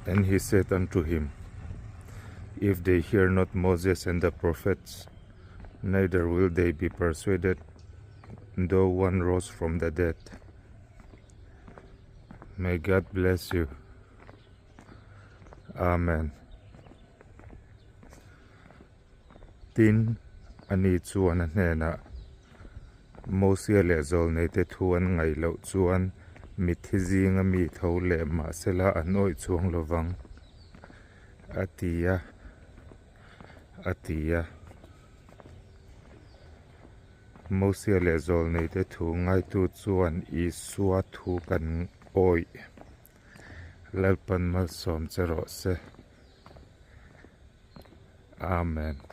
And he said unto him, If they hear not Moses and the prophets, neither will they be persuaded, though one rose from the dead. May God bless you. Amen. Tin, ani chuan a hnenah, Mosia leh Zawlneite thu an ngaih loh chuan mitthi zinga mi tho leh mahsela an awih chuang lo vang, a ti a, a ti a. Mosia leh Zawlneite thu ngaitu chuan Isua thu kan awih. Lalpan malsawm che rawh se. Amen.